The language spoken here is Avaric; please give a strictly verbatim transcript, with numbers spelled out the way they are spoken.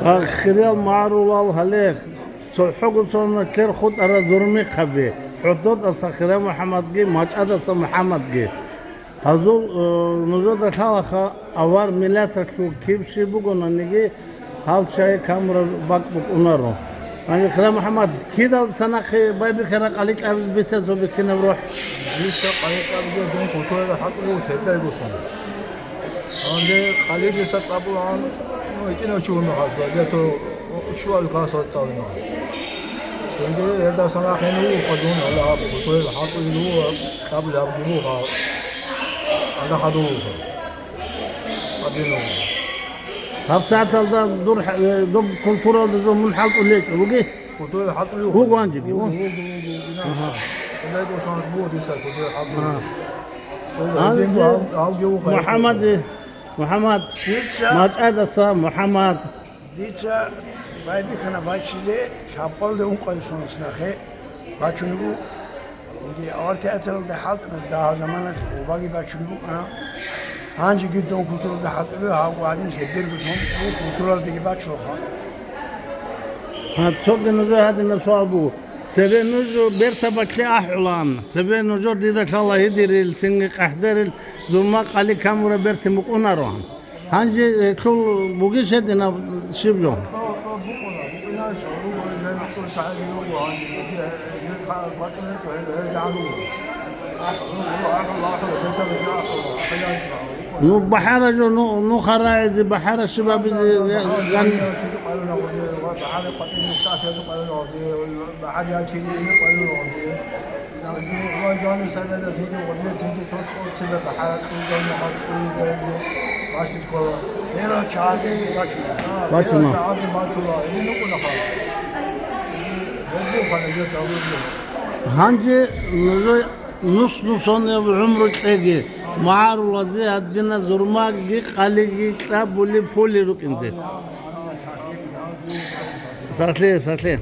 Ахирал магӀарулал гьале цохӀого цо нилъер хутӀарал зурмихъаби, ХӀододаса Хирай МухӀаммадги, МачӀадаса МухӀаммадги. Гьазул, э, нужеда лъалаха авар миллаталъул киб щиб бугонаниги, гьал чай камураб бакӀ букӀунаро. Гьанже, Хирай МухӀаммад, кидалдаса нахъе байбихьараб къаликьабизе бицараб цо бихьинаб рухӀ? Дица къаликьабизе дун кутураб хӀалтӀулев лъебдай босун. Гьанже къалибица цӀабулаан, ну, гьитӀинав чи вуна хасда, дето щуал хасда цӀалина. Цинги гьелдасан ахӀен вуха дун, гьала гьаб, кутураб хӀалтӀулев вуха, кьабулеб гьабги вуха, гьала хадув вуха. Гьаб сагӀаталда дур хӀа-, э, доб культуралда жо мун хӀалтӀулев гьечӀо, вуги? Культуралда хӀалтӀулев вуго гьанжеги, вуго, у? Вуго, вуго, вуго, вуго. Агьа. Культуралда хӀалтӀулев. Агьа. Вуго, гьединго гьав-, гьавги вуго. МухӀаммад, э, МухӀаммад. Дица МачӀадаса МухӀаммад. Дица байбихьана бачизе, лъабкъалде ункъалде соналъ нахъе бачунеб буго. Диде авар театралда хӀалтӀана, дагьаб заманалъ гъобаги бачунеб букӀана. Гьанжеги дун культуралда хӀалтӀулев гьавго гьадин, гьедерго сон культуралдаги бачулаха. Гьа, цоги нужер гьадинаб суал буго. Цебе нуж бертаб бакълъи ахӀулаан. Цебе нужер дида лъала гьедерил, цинги къахӀдерил, зурма къали камураб берти мукӀунароан. Гьанже, э, лъул бугищ гьединаб щиб жо? Ну, бахӀара жо, ну, ну, харайзе, бахӀара щибабизе, я, ян- Бачуна. Гьанже нужер нус-нусанаб гӀумру кьеги, магӀарулазе гьадина зурмаги къалиги кьабули пули рукӀинзе. Сахлъи, сахлъи.